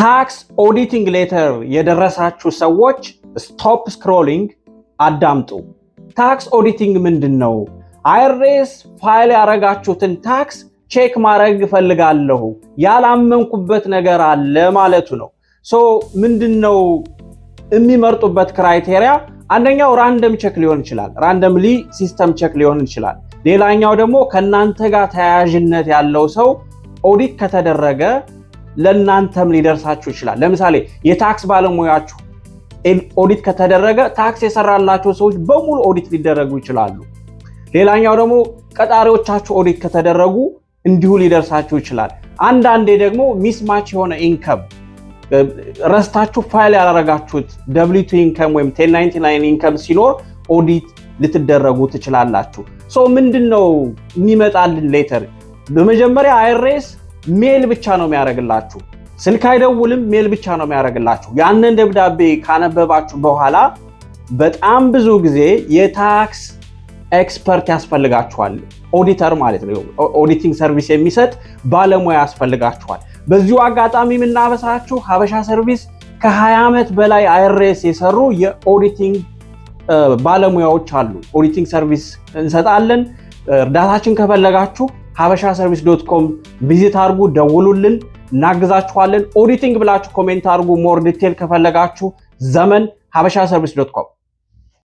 Tax auditing letter የደረሳችሁ ሰዎች stop scrolling፣ አዳምጡ። Tax auditing ምንድን ነው? IRS file ያደረጋችሁትን tax check ማድረግ እፈልጋለሁ፣ ያላመንኩበት ነገር አለ ማለቱ ነው። So ምንድን ነው የሚመርጡበት criteria? አንደኛው random check ሊሆን ይችላል። Randomly system check ሊሆን ይችላል። ሌላኛው ደግሞ ከእናንተ ጋር ተያያዥነት ያለው ሰው ኦዲት ከተደረገ ለእናንተም ሊደርሳችሁ ይችላል። ለምሳሌ የ tax ባለሙያችሁ ኦዲት ከተደረገ tax የሰራላቸው ሰዎች በሙሉ ኦዲት ሊደረጉ ይችላሉ። ሌላኛው ደግሞ ቀጣሪዎቻችሁ ኦዲት ከተደረጉ እንዲሁ ሊደርሳችሁ ይችላል። አንዳንዴ ደግሞ mismatch የሆነ income፣ ረስታችሁ ፋይል ያላረጋችሁት W-2 income ወይም 1099 income ሲኖር ኦዲት ልትደረጉ ትችላላችሁ። So ምንድን ነው የሚመጣልን letter? በመጀመሪያ IRS mail ብቻ ነው የሚያደርግላችሁ። ስልክ አይደውልም፣ mail ብቻ ነው የሚያደርግላችሁ። ያንን ደብዳቤ ካነበባችሁ በኋላ በጣም ብዙ ጊዜ የ tax expert ያስፈልጋችኋል። ኦዲተር ማለት ነው። Auditing service የሚሰጥ ባለሙያ ያስፈልጋችኋል። በዚሁ አጋጣሚ የምናበስራችሁ ሀበሻ Service ከ20 ዓመት በላይ IRS የሰሩ የ auditing ባለሙያዎች አሉ። Auditing service እንሰጣለን። እርዳታችን ከፈለጋችሁ ሀበሻ service.com visit አድርጉ፣ ደውሉልን፣ እናግዛችኋለን። Auditing ብላችሁ comment አድርጉ። More detail ከፈለጋችሁ ዘመን ሀበሻ service.com።